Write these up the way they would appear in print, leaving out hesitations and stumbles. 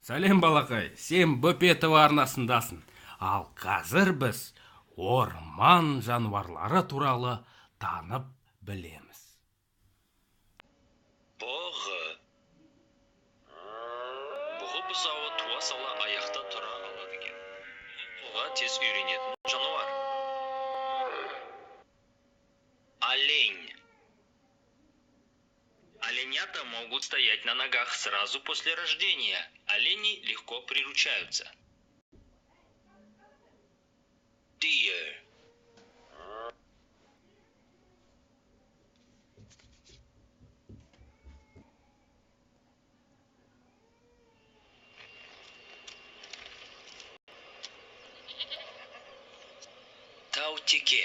Сәлем, балақай, сен Бөпе ТВ арнасындасың. Ал қазір біз орман жануарлары туралы танып білеміз. Бұғы. Бұғы бұзауы туа сала аяқта тұра алады екен. Бұғы қолға тез үйренетін жануар. Олень. Оленята могут стоять на ногах сразу после рождения. Олени легко приручаются. Deer. Таутеке.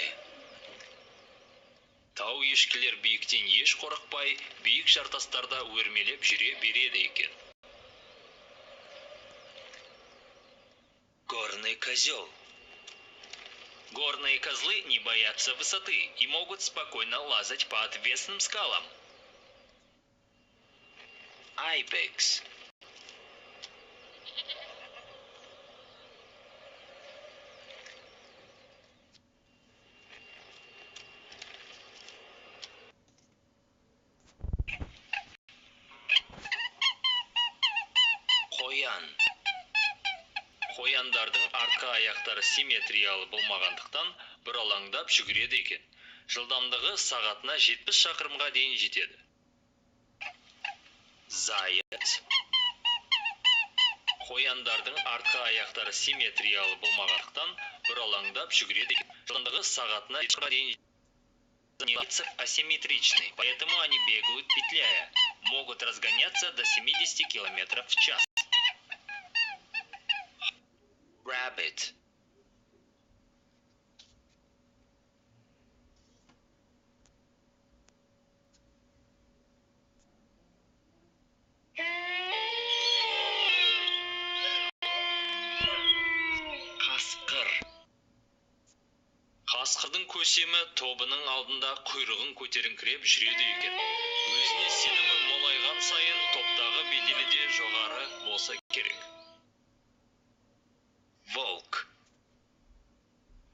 Тау ешкілер биіктен еш қорықпай, биік жартастарда өрмелеп жүре береді екен. Горный козел. Горные козлы не боятся высоты и могут спокойно лазать по отвесным скалам. Айбекс. Қоян. Қояндардың артқы аяқтары симметриялы болмағандықтан бұралаңдап жүгіреді екен. Жылдамдығы сағатына 70 шақырымға дейін жетеді. Заяц. Қояндардың артқы аяқтары симметриялы болмағандықтан бұралаңдап жүгіреді екен. Жылдамдығы сағатына 70 шақырымға дейін жетеді. Асимметричны, поэтому они бегают петляя, могут разгоняться до 70 километров в час. Rabbit. Қасқыр. Қасқырдың көсемі тобының алдында құйрығын көтеріңкіреп жүреді екен. Өзіне сенімі молайған сайын топтағы беделі де жоғары болса керек. Волк.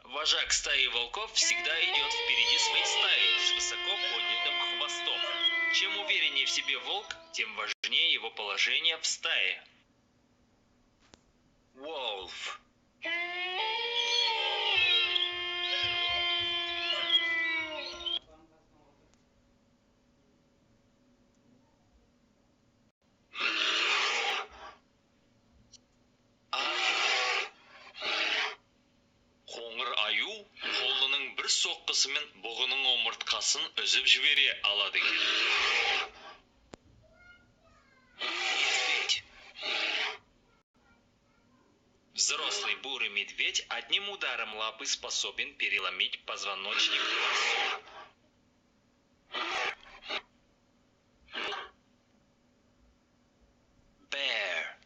Вожак стаи волков всегда идет впереди своей стаи с высоко поднятым хвостом. Чем увереннее в себе волк, тем важнее его положение в стае. Wolf. Қоңыр аю қолының бір соққысымен бұғының омыртқасын үзіп жібере алады екен. Медведь. Взрослый бурый медведь одним ударом лапы способен переломить позвоночник барсука. Bear.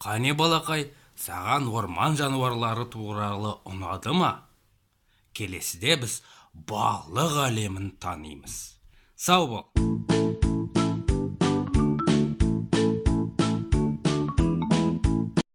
Қане, балақай, саған орман жануарлары туралы ұнады ма? Келесіде біз балық әлемін танимыз. Сау бол.